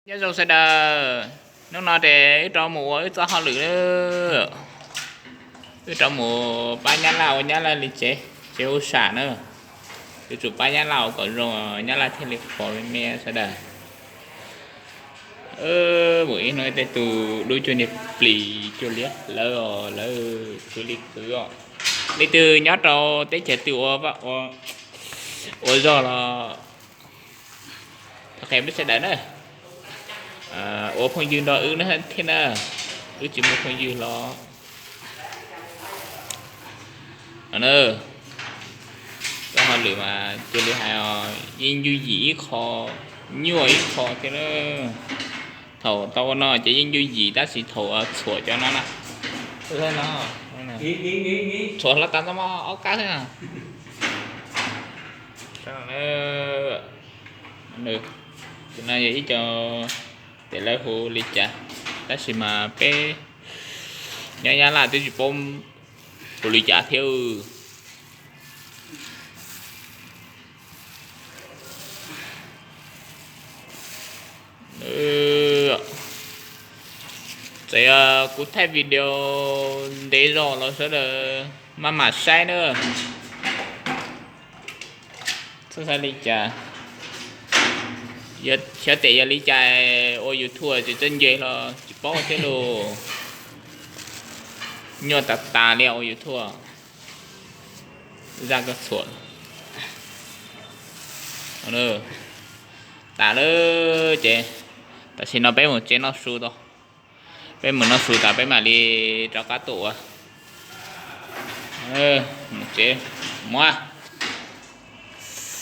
Nyob zoo sawv daws, hnub no ces wb rov mus ua wb txoj hauj lwm na. Wb rov mus pab nyab laj ua nyab laj li tsev, tsev hu sam na. Yuav tsum pab nyab laj ua kom zoo, nyab laj thiaj li pom me me sawv daws. Mus ib hnub tej tug dub cuag niag plis cuag liab hlawv os, lawv khwv li khwv os. Leej twg nyob rau teb chaws twg ua zog los thov qhia peb sawv daws na. Ua phooj ywg nrog wb na thiab na, wb tsis muaj phooj ywg los. Txoj hauj lwm mas cia li hais os, yeej ncuj yim ib qho, nyuaj ib qho thiab na. Thaum tau ua no ces yeej ncuj yim tab sis thaum txhuam cov no na, txhuam hlo tas ntxov mog ob kab xwb na. Tus no yog ib co tes lawv hu li cas, tab sis mas peb nyob nyab laj twb tsis paub hu li cas thiab. Txawm yog kuv thaij video ntev zog los sawv daws maj mam saib na. Xav li cas, xyov tes yog li cas ua YouTube tsis txawj nce los tsis paub thiab lauj. Nyuaj tas tas li ua YouTube. Zaj koj txhuam tas lawm ces tam sim no peb mus tsev noj su tau. Peb mus noj su tas peb mam li rov qab tuaj ua. Mus tsev, mus.